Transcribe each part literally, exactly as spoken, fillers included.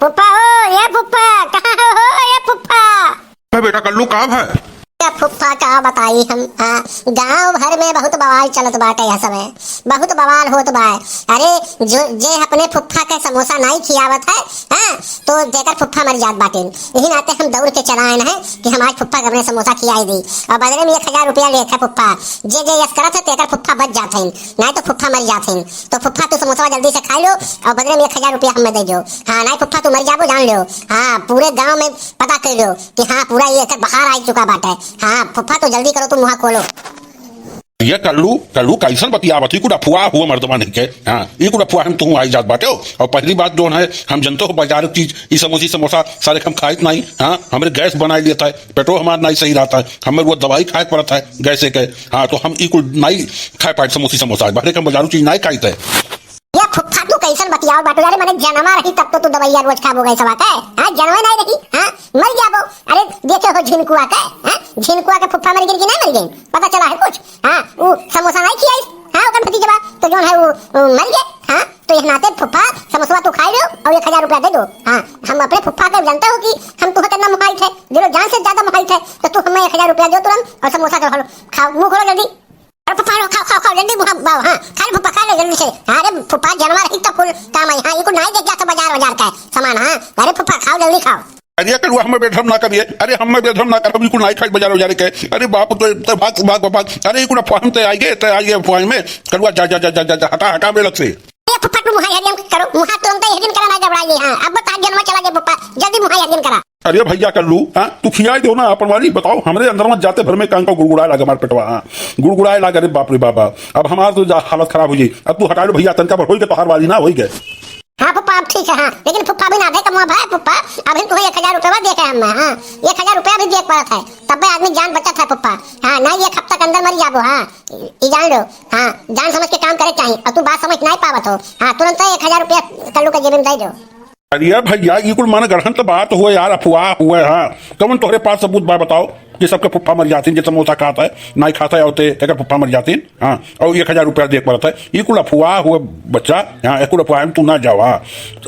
फुफ्फा हो, ए फुफ्फा, कहाँ हो, हो, ए फुफ्फा? अबे बेटा कल्लू, का भा? ए फुफ्फा, का बताई हम, हाँ, गाँव भर में बहुत बवाल चलत बाटे यह समय, बहुत बवाल होत बा। अरे, जो, जे अपने फुफ्फा के समोसा नाई खियावत है, हाँ, तो जेकर फुफ्फा मर जात बाटे। यही नाते हम दौड़ के चला आए हैं कि हम आज फुफ्फा के अपने समोसा खियाई दी। और बदले में एक हजार रुपया लेत है फुफ्फा। जे, जे यस करत है, तेकर फुफ्फा बच जात है, नाई तो फुफ्फा मर जात है। तो फुफ्फा, तू समोसा जल्दी से खाई लो और बदले में एक हजार रुपया हमें दे दो। हाँ, नाई फुफ्फा, तू मर जाबो, जान लो। हाँ, पूरे गाँव में पता कर लो कि हाँ, पूरा ये एकर बखार आ चुका बाटे। हाँ, फुफ्फा, तो जल्दी करो, तू मुँह खोलो। ये कल्लू, कल्लू कैसन बतियावत ही, कुल अफवाह हुआ मर्दवा नहीं के। हाँ, ये कुल अफवाह हम तू आई जात बाटे हो। और पहली बात जो है, हम जनते हो बाजार की चीज, ई समोसी समोसा सारे हम खाइत नहीं। हाँ, हमरे गैस बनाई लेता है, पेटो हमार नहीं सही रहता है, हमें वो दवाई खाए पड़ता है गैस के। हाँ, तो हम ई कुल नहीं खाए पाए समोसी समोसा, बाहरे के हम बाजारू चीज नहीं खाइत है। ये फुफ्फा, तू कैसन बतियावत बाटू? अरे, मने जनवा रही तब तो तू दवाइया रोज खाबो गए सवा के, हाँ, जनवा नहीं रही, हाँ, मर जाबो। अरे, देखे हो झिनकुआ के, हाँ, झिनकुआ के फुफ्फा मर गई कि नहीं मर गई, पता चला है कुछ? हाँ, उ समोसा नहीं खियाई, हाँ, ओकर भतीजवा, तो जोन है वो, वो मर गए, हाँ, तो यह नाते फुफ्फा, समोसवा तू खाई लो और एक हजार रुपया दे दो, हाँ, हम अपने फुफ्फा के जानते हो कि हम तुम्हें कितना मुहाइत है, दिलो जान से ज्यादा मुहाइत है, तो तू हमें एक हजार रुपया दो तुरंत और समोसा के खाओ, मुँह खोलो जल्दी। अरे फुफ्फा, लो, खाओ, खाओ, खाओ, जल्दी मुँह बाओ, हाँ, खा ले फुफ्फा, खा ले जल्दी से। हाँ, अरे फुफ्फा, जनवा रही तब कुल काम आई, हाँ, ये कुल नहीं देख जात बाजार, बाजार का सामान, हाँ। अरे फुफ्फा, खाओ, जल्दी खाओ। अरे कलुआ, हमें बेधम ना करिए, अरे हमें बेधम ना कर, हम ये कुल नहीं खाई बाजार, बाजार के। अरे बाप, तो, तो भाग, भाग, भाग, भाग। अरे ये कुल अफवाह में ते आई गए, ते आई गए अफवाह में। कलुआ, जा, जा, जा, जा, जा, हटा, हटा मेरे से। ए फुफ्फा, तू मुहाई हरियम करो, मुहा तुरंत ही हरियम करा, ना घबराइए। हाँ, अब बता, जनवा चला गया फुफ्फा, जल्दी मुहाई हरियम करा। अरे भैया कल्लू, हाँ, तू खियाई दो ना अपन वाली, बताओ, हमरे अंदर में जाते भर में कांको गुड़गुड़ाए लागे हमार पेटवा, हाँ, गुड़गुड़ाए लागे, अरे बाप रे बाबा, अब हमार तो जा हालत खराब हो जाई। अब तू हटा लो भैया, तनका भर होई के तोहार वाली ना होई के। हाँ फुफ्फा, अब ठीक है, हाँ, लेकिन फुफ्फा अभी ना दे कमुआ भाई, फुफ्फा, अभी तुम्हें एक हजार रुपया दे के हम, हाँ, एक हजार रुपया भी दे के पड़त है, तब भी आदमी जान बचत है फुफ्फा। हाँ, ना, एक हफ्ता के अंदर मर जाबो, हाँ, ई जान लो, हाँ, जान समझ के काम करे चाहिए, और तू बात समझ नहीं पावत हो, हाँ, तुरंत एक हजार रुपया कल्लू के जेबे में दे दो। अरे भैया, ई कुल मन गढ़ंत बात हुए यार, अफवाह हुए। हाँ, कौन तोहरे पास सबूत बा, बताओ कि सबके फुफ्फा मर जातीन, जे समोसा खात है, नाई खात है, औते एकर फुफ्फा मर जातीन। हाँ, और एक हजार रुपया देख पड़त है, ई कुल अफवाह हुए बच्चा। हाँ, ई कुल अफवाह में तू ना जाओ। हाँ,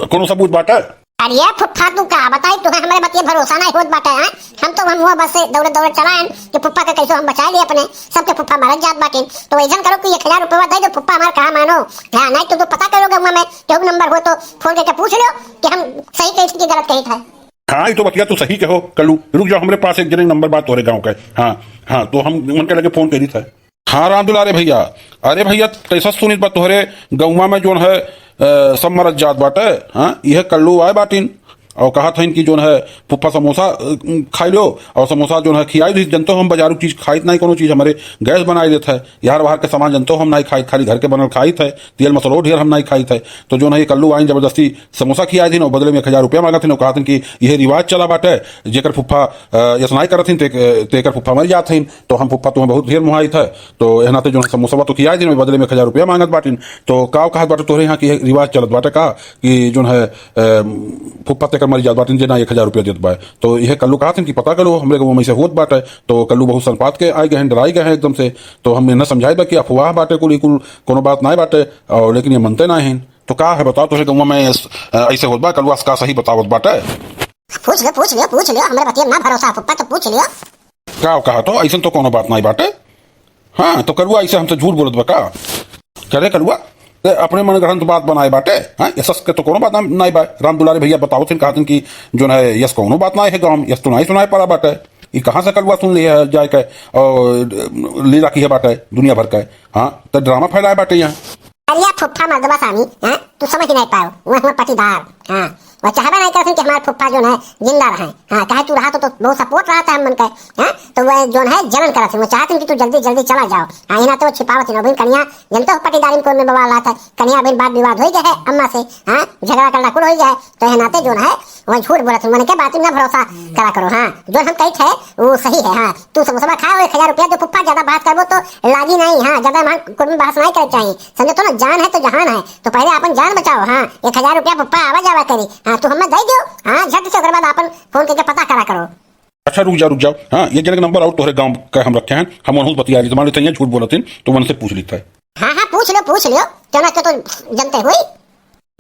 कोनो सबूत बाटे? अरे फुफ्फा, तू का बताई, तुम्हें हमारे बतिया भरोसा नहीं होत बाटे। हाँ, हम तो हम हुआ बस से दौड़े दौड़े चला आएन कि फुफ्फा के कैसे हम बचा लिए अपने, सबके फुफ्फा मरत जात बाटे। तो ऐसा करो कि एक हजार रुपया दे दो फुफ्फा, हमार कहा मानो। हाँ, नहीं तो तू पता करो गाँव में, केहू नंबर हो तो फोन करके पूछ लो कि हम सही कही कि गलत कही था। हाँ, ये तो बतिया तू सही कहो कल्लू। रुक जाओ, हमरे पास एक जने नंबर बात तोरे गाँव का। हाँ, हाँ, तो हम उनके लगे फोन करी था। हाँ, राम दुलारे भैया। अरे भैया, कैसा सुनित बा तोहरे गौवा में जोन है, अ, सब मरत जात बाटे। हाँ, यह कल्लू आए बाटिन और कहा था इनकी जोन है फुफ्फा समोसा, अ, खाई लो और समोसा जोन है खियाई दी। जनतो हम बाजारू चीज खाइत नहीं, कोनो चीज हमरे गैस बनाई देत है। यार बाहर के सामान जनतो हम नहीं खाइत, खाली घर के बनल खाइत है, तेल मसालो ढेर हम नहीं खाइत है। तो जोन है ये कल्लू आइन जबरदस्ती समोसा खियाए दिन और बदले में एक हजार रुपया मांगत हिन और कहत हिन कि यह रिवाज चला बाटे, जेकर फुफ्फा, अ, यस नाई करत हिन, ते, तेकर फुफ्फा मर जात हिन। तो हम फुफ्फा तुम्हें बहुत ढेर मुहाइत है, तो एह नाते जोन है समोसवा तो खियाए दिन, बदले में एक हजार रुपया मांगत बाटिन। तो का कहत बाटे तोहरे यहाँ की रिवाज चलत बाटे का कि जोन है, अ, फुफ्फा तेकर मर जात बाटिन जे ना एक हजार रुपया देत बा? तो यह कल्लू कहत हिन कि पता करो, हमरे गाँव में से होत बाटे। तो कल्लू बहुत सनपात के आए गए हैं, डराई गए हैं एकदम से। तो हम इन्हें समझाई बा कि अफवाह बाटे कुल, ई कुल कोनो बात नाई बाटे, और लेकिन ये मनते ना हैं। तो का है बताओ, तोहरे गौवा में ऐस-, अ, ऐसे होत बा, कलुआ का सही बतावत बाटे? पूछ लियो, पूछ लियो, पूछ लियो, हमरे बतिया ना भरोसा, फुफ्फा तो पूछ लियो। का कहा तो, ऐसन तो कोनो बात नाई बाटे। हाँ, तो कलुआ ऐसे हमसे झूठ बोलत बा का? करे कलुआ, ते अपने मन गढ़ंत बात बनाए बाटे, हाँ, ये सस के तो कोनो बात ना, नाई बा। राम दुलारे भैया बतावत हैं, कहत हैं कि जोन है, यस कोनो बात नाई है गाँव में, यस तो नाई सुनाए पड़ा बाटे। ई कहाँ से कलुआ सुन लिया है जाए के, और लीला की है बाटे दुनिया भर के, हाँ, तो ड्रामा फैलाए बाटे यहाँ। अरे या फुफ्फा मर्दबा सामी, हाँ, तू समझ नहीं पाओ, वो हमार पटीदार, हाँ, वो चाहबे नहीं करथिन कि हमार फुफ्फा जोन है जिंदा रहे, हाँ, चाहे तू रहा तो, तो बहुत सपोर्ट रहा था हम मन के, हाँ, तो वो जोन है जलन करथिन, वो चाहथिन कि तू जल्दी जल्दी चला जाओ, हाँ, इना तो छिपावत हिन, अभी कनिया जनते हो पटीदारी में कौन में बवाल रहा था, कनिया अभी बात विवाद हो गया है अम्मा से, हाँ, झगड़ा करना कुल हो गया है, तो यह नाते जोन है वह झूठ बोलत है, मन के बात में ना भरोसा करा करो। हाँ, जो हम कही थे वो सही है। हाँ, तू समोसा खाओ, एक हजार रुपया दो फुफ्फा, ज्यादा बात करबो तो लागी नहीं। हाँ, ज्यादा मान कुल में बहस नहीं करे चाहिए, समझे तो ना, जान है तो जहान है, तो पहले अपन जान बचाओ। हाँ, एक हजार रुपया फुफ्फा आवा जावा करी। हाँ, तू हमें दे दो। हाँ, झट से ओकर बाद अपन फोन करके पता करा करो। अच्छा रुक जाओ, रुक जाओ। हाँ, एक जने के नंबर और तोहरे गाँव का हम रखे हैं, हम उनहू से बतिया ली, मान लो तो यहाँ झूठ बोलत हैं, तो उनसे पूछ लेता है। हाँ हाँ, पूछ लो, पूछ लो, क्यों ना, क्यों तो जनते हुई।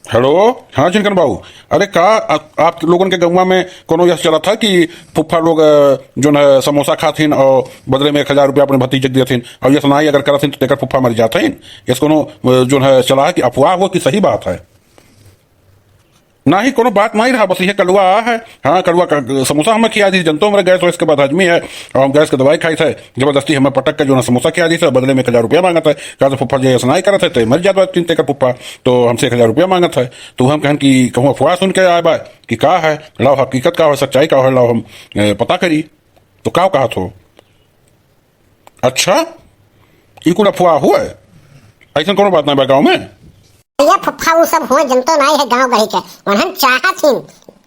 हेलो, हाँ चिनकन बाबू, अरे का आ, आप लोगन के गौवा में कोनो यस चलत है कि फुफ्फा लोग, अ, जोन है समोसा खात हिन और बदले में एक हजार रुपया अपने भतीजे के देत हिन और यस नाई अगर करत हिन तो तेकर फुफ्फा मर जात हिन? यस कोनो, अ, जोन है चला है कि अफवाह हो कि सही बात है? नाही, कोनो बात नाही रहा, बस यह कलुआ है। हाँ, कलुआ का समोसा हमें खिया दी, जनतो हमारे गैस वैस के बदहजमी है, और हम गैस के दवाई खाई थे, जबरदस्ती हमें पटक के जोन है समोसा खिया दी थे, बदले में एक हजार रुपया मांगत है। कहा तो फुफ्फा जे यस नाई करत है, तो मर जात बात तेकर फुफ्फा, तो हमसे एक हजार रुपया मांगत है। तो हम कहन कि कहूँ अफवाह सुन के आए बा कि का है, लाओ हकीकत का हो, सच्चाई का हो, लाओ हम, ए, पता करी। तो का कहत हो? अच्छा, ई कुल अफवाह हुआ है, ऐसन कोनो बात ना बा गाँव में। भैया फुफ्फा उ सब हुए जनतो नाई है गाँव गही के, उन्हन चाहत हिन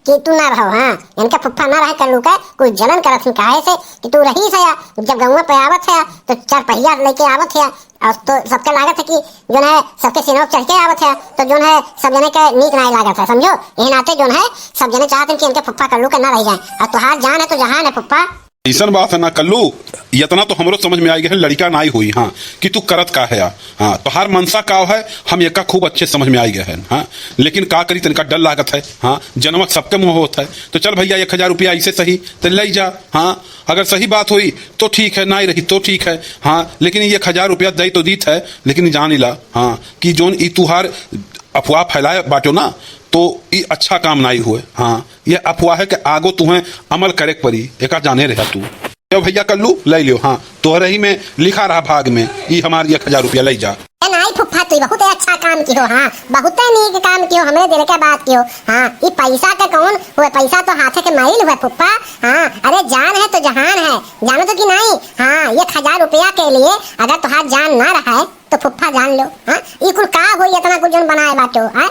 कि तू ना रहो। हाँ, इनका फुफ्फा ना रहे कल्लू के, कुछ जलन करत हिन काहे से कि तू रही से या, जब गौवा पे आवत है तो चार पहिया लेके आवत है और तो सबके लागत है कि जोन है सबके सीनों पे चढ़ के आवत है, तो जोन है सब जने के नीक नाई लागत है, समझो। यही नाते जोन है सब जने चाहत हिन कि इनके फुफ्फा कल्लू के ना रह जाए, और तुहार जान है तो जहान है फुफ्फा। ऐसन बात है ना कल्लू, इतना तो हमरो समझ में आई गए है, लड़का नाई हुई, हाँ, कि तू करत का है या, हाँ, तोहार मनसा का है, हम एका खूब अच्छे समझ में आई गए है, हाँ, लेकिन का करी, तनिका डर लागत है, हाँ, जनवा सबके मुँह होत है, तो चल भैया, एक हजार रुपया ऐसे सही, तो ले जा, हाँ, अगर सही बात हुई तो ठीक है, नाई रही तो ठीक है, हाँ, लेकिन ये एक हजार रुपया दे तो दीत है, लेकिन जान ला, हाँ, कि जोन ई तुहार अफवाह फैलाए बाटो ना, तो ई अच्छा काम नाई हुए, हाँ, ये अफवाह है कि आगो तुहें अमल करे के पड़ी, एका जाने रहा तू। लो भैया कल्लू, ले लियो, हाँ, तोहरे ही में लिखा रहा भाग में, ई हमार एक हजार रुपया ले जा। ए नाई फुफ्फा, तू बहुत अच्छा काम किहो, हाँ, बहुत नीक काम किहो, हमरे दिल के बात किहो, हाँ, ई पैसा के कौन हुए, पैसा तो हाथे के मैल हुए फुफ्फा, हाँ, अरे जान है तो जहान है, जानो तो कि नाई, हाँ, एक हजार रुपया के लिए अगर तुहार जान ना रहे तो फुफ्फा जान लो, हाँ, ई कुल का होई, इतना कुल जौन बनाए बाटो, हाँ,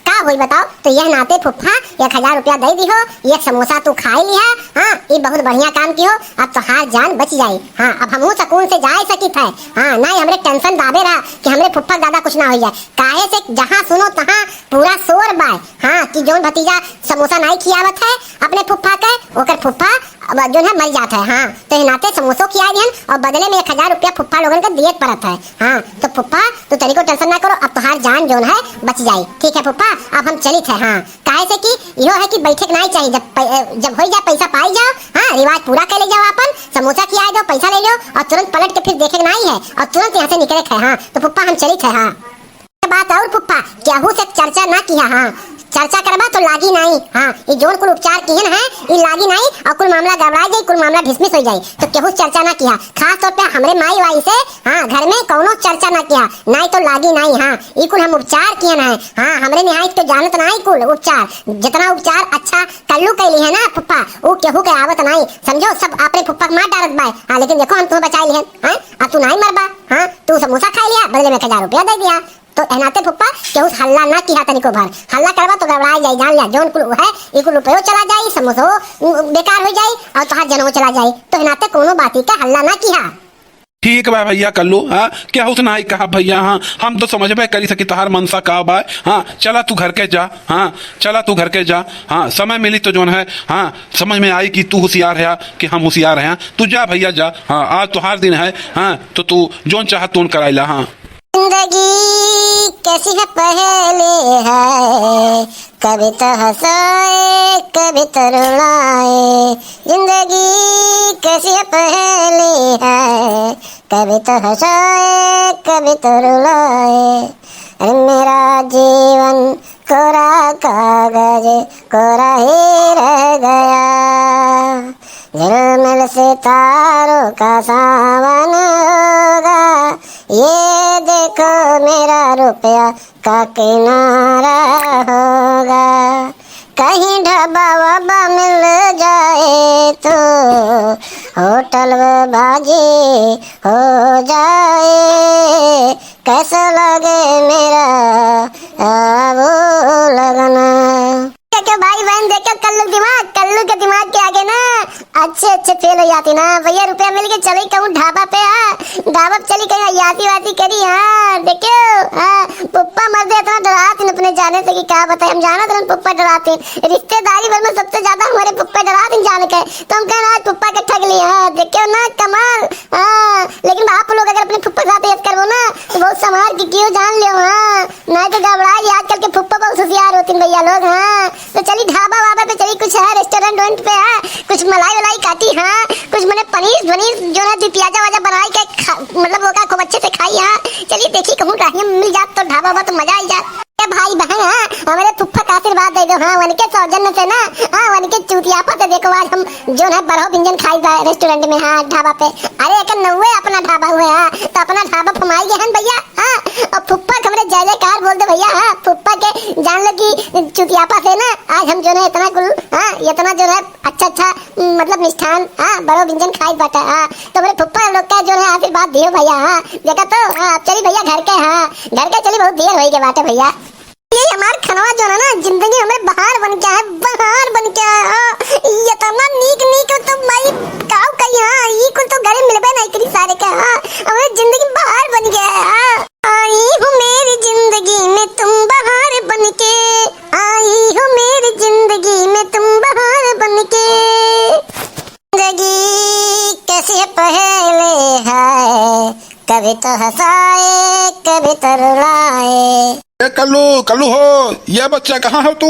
का होई बताओ? तो यह नाते फुफ्फा एक हजार रुपया दे दिहो, एक समोसा तू खाई लिहा, हाँ, ई बहुत बढ़िया काम किहो, अब तोहार जान बच जाई, हाँ, अब हमहू सुकून से जाए सकित है, हाँ, ना ही हमरे टेंशन दाबे रहा कि हमरे फुफ्फा के दादा कुछ ना हो जाए, काहे से जहाँ सुनो तहाँ पूरा शोर बाय, हाँ, कि जौन भतीजा समोसा नाई खियावत है अपने फुफ्फा के, ओकर फुफ्फा अब जौन है मर जात है, हाँ, तो यह नाते समोसो खिया दिहन और बदले में एक हजार रुपया फुफ्फा लोगन के दिए पड़त है, हाँ, तो फुफ्फा तू तनिको टेंशन ना करो, अब तोहार जान जौन है बच जाई, ठीक है फुफ्फा, अब हम चलित है, हाँ, काहे से कि इहो है कि बैठे के नाई चाहिए, जब पै-, जब होई जा पैसा पाई जाओ, हाँ, रिवाज पूरा कर ले जाओ, अपन समोसा खिया दो, पैसा ले लो और तुरंत पलट के फिर देखे के नाई है और तुरंत यहाँ से निकले के है, हाँ, तो फुफ्फा हम चलित है, हाँ। बात और फुफ्फा, केहू से चर्चा ना किहा, हाँ। चर्चा करबा तो लागी नाई, हाँ। ई जौन कुल उपचार किहन है, ई लागी नाई और कुल मामला गड़बड़ा जाई, कुल मामला डिसमिस हो जाई। तो केहू से चर्चा ना किहा, खास तौर पे हमरे माई वाई से, हाँ, घर में कौनो चर्चा ना किहा, नाई तो लागी नाई, हाँ। ई कुल हम उपचार किहन है, हाँ, हमरे निहायत तो जानत नाई कुल उपचार। जितना उपचार अच्छा कल्लू कैली है ना फुफ्फा, ऊ केहू के आवत नाई, समझो, सब अपने फुफ्फा के मार डारत बाय, हाँ, लेकिन देखो हम तुम्हें बचाई लिहन, हाँ, अब तू नाई मरबा, हाँ, तू समोसा खाई लिहा, बदले में एक हजार रुपया दे दिहा। तो एहनाते फुप्पा, केहू से हल्ला ना किहा तनिको भर। हल्ला करबा तो गड़बड़ाई जाई, जान लिया। जौन कुल है, ई कुल रुपयो चला जाई, समोसो बेकार हो जाई और तोहार जनमो चला जाई। तो एहनाते कोनो बाती के हल्ला ना किहा। ठीक बा भैया कल्लू, हाँ, केहू से नाई कहा भैया, हाँ, हम तो समझबे करी सकी तोहार मनसा का बा, हाँ, चला तू घर के जा, हाँ, चला तू घर के जा, हाँ, समय मिली तो जौन है, हाँ, समझ में आई कि तू होशियार है कि हम होशियार हैं, तू जा भैया जा, हाँ, आज तोहार दिन है, हाँ, तो तू जौन चाह तौन कराइला, हाँ। जिंदगी कैसी है पहेली है, कभी तो हंसाए, कभी तो रुलाए। जिंदगी कैसी है पहेली है, कभी तो हंसाए, कभी तो रुलाए। अरे मेरा जीवन कोरा कागज, कोरा ही रह गया। झिलमिल सितारों का सावन होगा, ये देखो मेरा रुपया का किनारा होगा। कहीं ढाबा वाबा मिल जाए तो होटल में बाजी हो जाए। कैसा लगे मेरा वो लगन। देखो भाई बहन, देखो कल्लू दिमाग, कल्लू के दिमाग के आगे ना अच्छे अच्छे फेल हो जाती ना भैया। रुपया मिल के चली कहूँ ढाबा पे, हाँ, ढाबा पे चली कहीं अयासी वासी करी, हाँ। देखो, हाँ, पुप्पा मर दे इतना डरात हैं अपने जाने से कि क्या बताए, हम जानत रहन पुप्पा डरात हैं, रिश्तेदारी भर में सबसे ज्यादा हमारे पुप्पा डरात हैं जान के, तो हम कहना आज पुप्पा के ठग लिए, हाँ। देखो ना कमाल, हाँ। लेकिन आप लोग अगर अपने पुप्पा के साथ ऐसे करबो ना तो बहुत संभाल के कियो जान लियो, हाँ। नहीं तो गड़बड़ा जी, आजकल के फुफ्फा बहुत होशियार होतिन भैया लोग, हाँ। तो चली ढाबा वाबा पे चली, कुछ है रेस्टोरेंट वेंट पे, हाँ, कुछ मलाई वलाई काटी, हाँ, कुछ मने पनीर वनीर जो है दो प्याजा वाजा बनाई के खा, मतलब वो का खूब अच्छे से खाई, हाँ। चलिए देखी कहूँ राही में मिल जात तो ढाबा वाबा तो मजा आई जात। ए भाई बहन, हाँ, हमारे फुफ्फा का आशीर्वाद दे दो, हाँ, उनके सौजन्य से ना, हाँ, उनके चूतियापा से देखो आज हम जो है बरहो व्यंजन खाई जाए रेस्टोरेंट में, हाँ, ढाबा पे। अरे एक नौवे अपना ढाबा हुए, हाँ, तो अपना ढाबा फमाई गए हैं भैया। हाँ, और फुफ्फा के हमरे जय जयकार बोल दे भैया। हाँ, फुफ्फा के जान लो कि चुतियापा से ना आज हम जो है इतना कुल, हाँ, इतना जो है अच्छा अच्छा, मतलब मिष्ठान, हाँ, बड़ो व्यंजन खाई बाटे। हाँ, तो हमरे फुफ्फा लोग का जो है आशीर्वाद दियो भैया। हाँ, देखा तो, हाँ, अब चली भैया घर के, हाँ, घर के चली, बहुत देर होई के बाटे भैया। ये हमार खनवा जो है ना, जिंदगी हमरे बहार बन के है, बहार बन के है। हाँ, इतना नीक नीक तो भाई काऊ कही, हाँ, ई कुल तो घरे मिलबे नहीं करी सारे के। हाँ, हमरे जिंदगी बहार बन गया है। हाँ। आई हो मेरी जिंदगी में तुम बहार बनके, आई हो मेरी जिंदगी में तुम बहार बनके। जिंदगी कैसी है पहेली है, कभी तो हंसाए, कभी तो रुलाए। ए कल्लू, कल्लू हो, ये बच्चा कहाँ हो तू?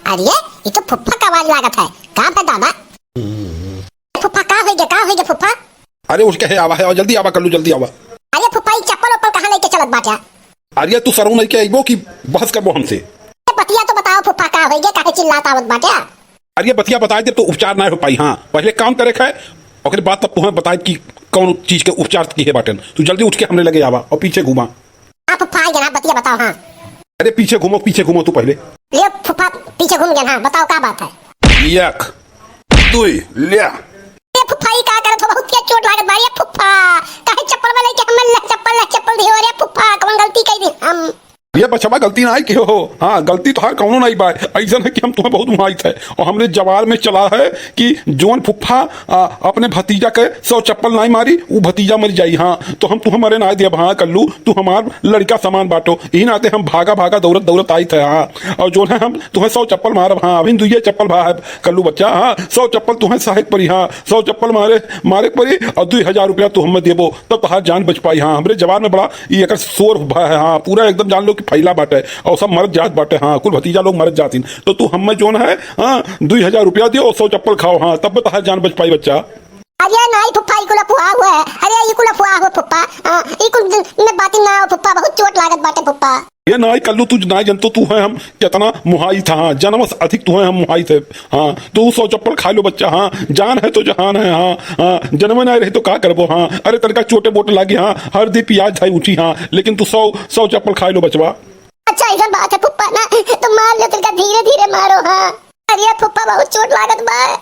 अरे, ये तो फुफ्फा का आवाज लागत है। कहाँ पे दादा? फुफ्फा, का होइगे, का होइगे फुफ्फा? अरे उठ के है, आवा है, आवा, जल्दी आवा कल्लू, जल्दी आवा। अरे फुफ्फा, ई चप्पल उप्पल कहाँ लेके चलत बाटे? अरे तू सरऊ नहीं के अइबो कि बहस करबो हमसे? ए, बतिया तो बताओ फुफ्फा, का होइगे, काहे चिल्लात आवत बाटे? अरे बतिया बताए दे तो उपचार ना हो पाई। हाँ, पहले काम करे है, ओकरे बाद तब तुहें बताए कि कौन चीज के उपचार किहे बाटेन। तू जल्दी उठ के हमरे लगे आवा और पीछे घूमा। हाँ फुफ्फा, आ गया ना, बतिया बताओ, हाँ। अरे पीछे घूमो, पीछे घूमो तू पहले। ले फुफ्फा, पीछे घूम गया, हाँ, बताओ का बात है? एक, दुई, ले। ए फुफ्फा, ई का करत हो? बहुत तेज चोट लागत बा रे फुफ्फा। काहे चप्पल में लेके हमें ले चप्पल, ले चप्पल दियो रे फुफ्फा, कौन गलती कई दी हम? ये बचवा गलती ना आई कि हो, हाँ, गलती तोहार कौनो नहीं बा। ऐसन है कि हम तुम्हें बहुत मुहाइत है और हमरे जवार में चला है कि जौन फुफ्फा, आ, अपने भतीजा के सौ चप्पल नाई मारी, उ भतीजा मर जाई। हाँ, तो हम तुहें मरे ना देब। हाँ कल्लू, तू हमार लड़का समान बाटो, यही नाते हम भागा भागा दौड़त दौड़त आइत है। हाँ, और जौन है हम तुहें सौ चप्पल मारब। हाँ, अभी दुइये चप्पल भा है कल्लू बच्चा। हाँ, सौ चप्पल तुहें सहे के परी। हाँ, सौ चप्पल मारे, मारे के परी और दुई हजार रुपया तू हमें देबो, तब तोहार जान बच पाई। हाँ, हमरे जवार में बड़ा ई एकर शोर भा है। हाँ, पूरा एकदम जान लो कि फैला बाटे और सब मरत जात बाटे। हाँ, कुल भतीजा लोग मरत जातिन, तो तू हमें जौन है, हाँ, दुई हजार रुपया दियो और सौ चप्पल खाओ। हाँ, तब तोहार जान बच पाई बच्चा। अरे नाई फुफ्फा, ई कुल अफवाह हुआ है। अरे ई कुल अफवाह हुआ फुफ्फा। हाँ, ई कुल ज-, में बातिन ना हो फुफ्फा, बहुत चोट लागत बाटे फुफ्फा। ये नाई कल्लू, तू नाई जनतो तू है हम कितना मुहाइत है। हाँ, जनवस अधिक तू है हम मुहाइत है। हाँ, तू सौ चप्पल खा लो बच्चा। हाँ, जान है तो जहान है। हाँ, हाँ, जनवे नाई रही तो का करबो। हाँ, अरे तनका चोटे बोटे लागी। हाँ, हरदी पियाज धाई उठी। हाँ, लेकिन तू सौ, सौ चप्पल खा लो बचवा। अच्छा, ऐसा बात है फुफ्फा ना, तो मार लो तनका, धीरे धीरे मारो। हाँ। अरे फुफ्फा, बहुत चोट लागत बा।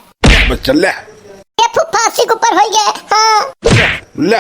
बस चल ले। ए फुफ्फा, अस्सी के ऊपर होई गए। हाँ। ले।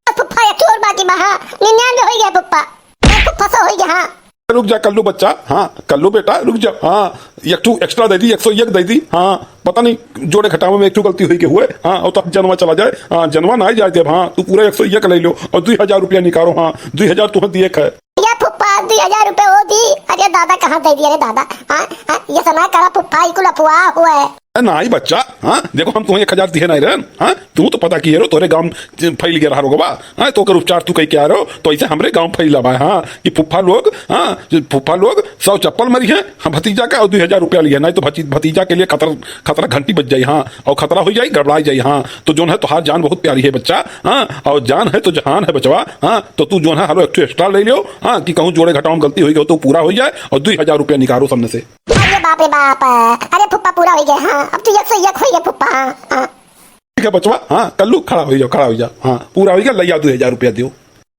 फुफ्फा, एक और बाकी बा। हाँ, निन्यानवे होई गए फुफ्फा। ए फुफ्फा, सौ होई गए। हाँ। रुक जा कल्लू बच्चा, हाँ, कल्लू बेटा, रुक जा। हाँ, एक ठू extra दे दी, एक सौ एक दे दी। हाँ, पता नहीं जोड़े घटावे में एक ठू गलती होई के हुए। हाँ, और तब जनवा चला जाए। हाँ, जनवा ना जाए देब। हाँ, तू पूरा एक सौ एक ले लो और दुई हजार रुपया निकालो। हाँ, दुई हजार तुम्हें दिए है। या फुफ्फा, दुई हजार रुपये वो दी। अरे दादा, कहाँ दे दिया रे दादा? हाँ, हाँ, ये समय करा फुफ्फा, ई कुल अफवाह हुआ है। ए, नाई बच्चा, हाँ, देखो हम तुम्हें एक हजार दिए नहीं रहन, हाँ, तू तो पता किए रहो, तोरे गांव फैल गया रहा रोगवा, हाँ, तो ओकर उपचार तू कह के आ रहो, तो ऐसे हमरे गांव फैला बा, हाँ, कि फुफ्फा लोग, हाँ, जो फुफ्फा लोग सौ चप्पल मरी है, हाँ, भतीजा का और दुई हजार रुपया लिए, नहीं तो भती-, भतीजा के लिए खतरा, खतरा घंटी बज जाई, हाँ, और खतरा हो जाई, गड़बड़ाई जाई, हाँ, तो जोन है तोहार जान बहुत प्यारी है बच्चा, हाँ, और जान है तो जहान है बचवा, हाँ, तो तू जोन है हालो एक ठो extra ले लियो, हाँ, कि कहूँ जोड़े घटाव में गलती होई गई हो तो पूरा हो जाए, और दुई हजार रुपया निकालो सामने से। अरे बाप रे बाप, अरे फुप्पा पूरा होई गए, हाँ, अब तो एक सौ एक होई गए फुप्पा, हाँ, हाँ। ठीक है बचवा, हाँ, कल्लू खड़ा होई जाओ, खड़ा होई जाओ, हाँ, पूरा होई गया, लइया दुई हजार रुपया दियो।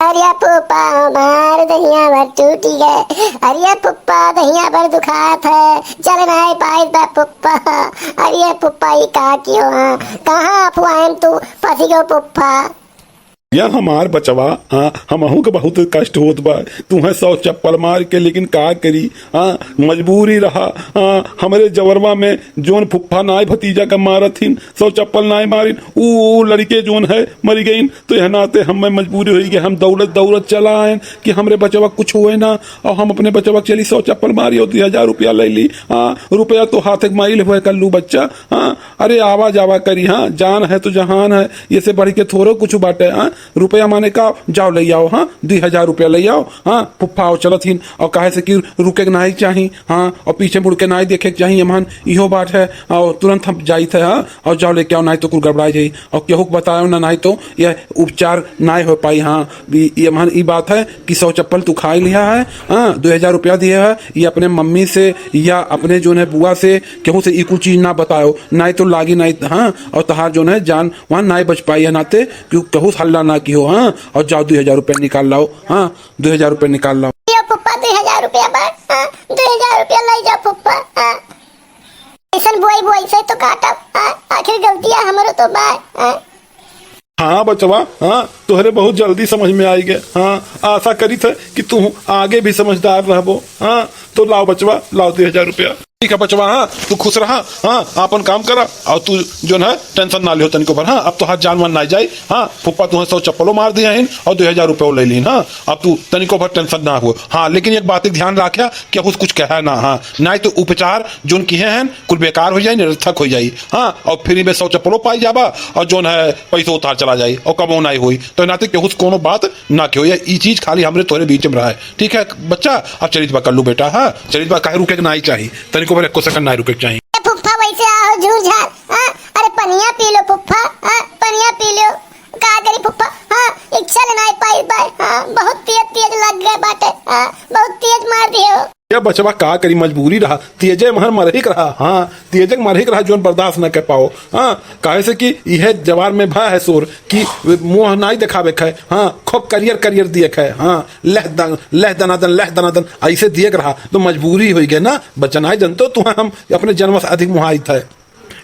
अरे फुप्पा हमार दहिया भर टूटी गए, अरे फुप्पा दहिया भर दुखात है, चल नहीं पाइस बा फुप्पा, अरे फुप्पा ई का कियो, हाँ, कहाँ फुआएम तू फंसी गयो फुप्पा। या हमार बचवा, हाँ, हमहू के बहुत कष्ट होत बा, तुहें सौ चप्पल मार के, लेकिन का करी, हाँ, मजबूरी रहा, हाँ, हमरे जवरवा में जौन फुफ्फा नाय भतीजा का मारत हिन, सौ चप्पल नाय मारिन, ऊ, ऊ लड़के जौन है मरी गइन, तो यह नाते हमें मजबूरी होई कि हम दौड़त दौड़त चला आयन कि हमरे बचवा कुछ होए ना, और हम अपने बचवा के चली सौ चप्पल मारी और दुई हजार रुपया ले ली। हाँ, रुपया तो हाथ के माइल हुए कल्लू बच्चा। हाँ, अरे आवा जावा करी, हाँ, जान है तो जहान है, ये से बढ़ के थोड़ो कुछ बाटे। हाँ, रुपया माने का, जाओ ले आओ, हाँ, दुई हजार रुपया ले आओ, हाँ, फुफ्फा आओ चलत हिन, और काहे से कि रुके के नाई चाही, हाँ, और पीछे मुड़ के नाई देखे के चाही, एमहन इहो बात है, और तुरंत हम जाइत है, हाँ, और जाओ लेके आओ, नाई तो कुल गड़बड़ा जाई, और केहू के बताओ ना, नाई तो यह उपचार नाई हो पाई, हाँ, ई, ई एमहन ई बात है कि सौ चप्पल तू खाई लिहा है, हाँ, दुई हजार रुपया दिए है, ये अपने मम्मी से या अपने जौन है बुआ से, केहू से ई कुल चीज ना बताओ, नाई तो लागी नाई, हाँ, और तहार जौन है जान वहाँ नाई बच पाई है, नाते क्यों केहू से हल्ला ना किहो, हाँ, और जाओ दुई हजार रुपया निकाल लाओ, हाँ, दुई हजार रुपया निकाल लाओ। यो फुफ्फा, दुई हजार रुपया बा, हाँ, दुई हजार रुपया ले जाओ फुफ्फा, हाँ। ऐसन बुआई बुआई से तो काटब, हाँ, आखिर गलतिया हमरो तो बा, हाँ। हाँ बचवा, हाँ, तोहरे बहुत जल्दी समझ में आई गए। हाँ, आशा करित है कि तू आगे भी समझदार रहबो। हाँ, तो लाओ बचवा, लाओ दुई हजार रुपया। ठीक है बचवा, हाँ, तू खुश रहा, हाँ, आपन काम करा, और तू जौन है tension ना लिहो तनिको भर, हाँ, अब तोहार जान वान ना जाई, हाँ, फुफ्फा तुहें सौ चप्पलो मार दिया हिन और दुई हजार रुपयो ले लीन, हाँ, अब तू तनिको भर tension ना हो, हाँ, लेकिन एक बात के ध्यान रखा कि कुछ, कुछ कहा ना, हाँ, नाई तो उपचार जौन किहे हैं कुल बेकार हो जाई, निरर्थक हो जाई, हाँ, और free में सौ चप्पलो पाई जाबा और जौन है पैसो उतार चला जाई और कबो नाई होई। तो नाते केहू से कोनो बात ना किहो, या ई चीज खाली हमरे तोहरे बीच में रहा है, ठीक है बच्चा? अब चलित बा कल्लू बेटा, हाँ, चलित बा, काहे रुके के नाई चाही, तनिको भर एको second नाई रुके के चाही। ए फुफ्फा, वैसे आहो झूर झार, हाँ? अरे पनिया पी लो फुफ्फा, हाँ? पनिया पी लो, का करी फुफ्फा, हाँ? इच्छा ले नाई पाई बाय, हाँ? बहुत तेज तेज लग गए बाटे, हाँ? बहुत तेज मार दियो। या बचवा का करी, मजबूरी रहा, तेजे महर मरही के रहा, हाँ, तेजे के मरही के रहा, जौन बर्दाश्त न कर पाओ, हाँ, काहे से कि यह जवार में भा है शोर कि मुँह नाई देखावे के है, हाँ, खूब करियर करियर दिए के है, हाँ, लह दन, लह दनादन, लह दनादन, ऐसे दिए के रहा, तो मजबूरी होई गए ना, बच्चा नाई जनतो, तू हम अपने जन्म से अधिक मुहाइत है।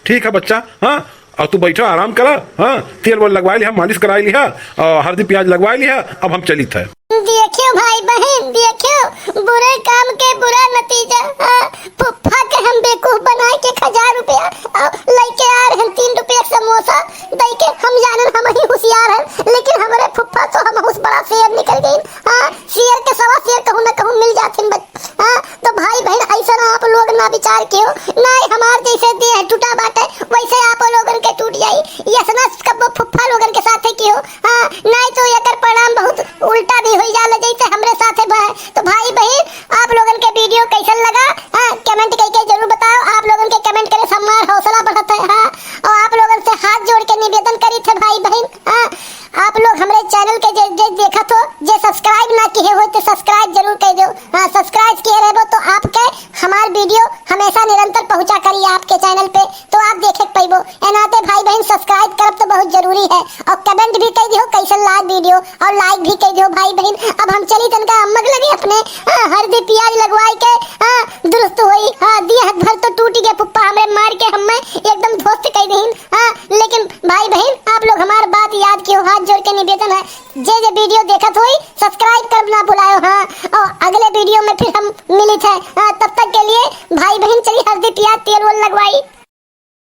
ठीक है बच्चा, हाँ, और तू बैठा आराम करा, हाँ, तेल वेल लगवाई लिहा, मालिश कराई लिहा, और हल्दी प्याज लगवाई लिहा, अब हम चलित है। देखियो भाई बहन, देखियो, बुरे काम के बुरा नतीजा, हाँ, फुफ्फा के हम बेवकूफ बनाए के एक हजार रुपया, और लेके आ रहे हैं तीन रुपया के समोसा, दे के हम जानन हम ही होशियार हैं, लेकिन हमरे फुफ्फा तो हम उस बड़ा शेर निकल गई, हाँ, शेर के सवा शेर कहूँ न कहूँ मिल जाथिन बच-, हाँ, तो भाई बहन, ऐसा ना आप लोग ना विचार किहो, ना ही हमार जैसे देह टूटा बाटे, वैसे आप लोगन के टूट जाई। ऐसा ना कब्बो फुफ्फा लोगन के साथे किहो, हाँ, ना ही तो एकर परिणाम बहुत उल्टा भी होई जाला, जैसे हमरे साथे बा। तो भाई बहन, आप लोगन के video कैसन लगा, हाँ, comment करके जरूर बताओ। आप लोगन के comment करे से हमार हौसला बढ़त है, हाँ, और आप लोगन से हाथ जोड़ के निवेदन करित है भाई बहन, हाँ, आप लोग हमरे channel के जे, जे देखत हो, जे subscribe ना किहे हो, तो subscribe जरूर कर दो। हाँ, subscribe किहे रहबो तो आपके हमार video हमेशा निरंतर पहुँचा करी आपके channel पे, तो आप देखे के पइबो। ए नाते भाई बहन, subscribe करब तो बहुत जरूरी है, और comment भी कर दियो कैसन लाग video, और like भी कर दियो भाई बहन। अब हम चली तनका अम्मा के लगे अपने, हाँ, हल्दी प्याज लगवाई के, हाँ, दुरुस्त होई। हाँ, दिया हाथ भर तो टूट गया फुफ्फा हमरे मार के हमें एकदम ध्वस्त कर दीन। हाँ, लेकिन भाई बहन, आप लोग हमार बात याद किहो, हाथ जोड़ के निवेदन है, जे जे video देखत होई, subscribe करब ना भुलायो। हाँ, और अगले video में फिर हम मिलित है। हाँ, तब तक के लिए भाई बहन चली हल्दी प्याज तेल वेल लगवाई।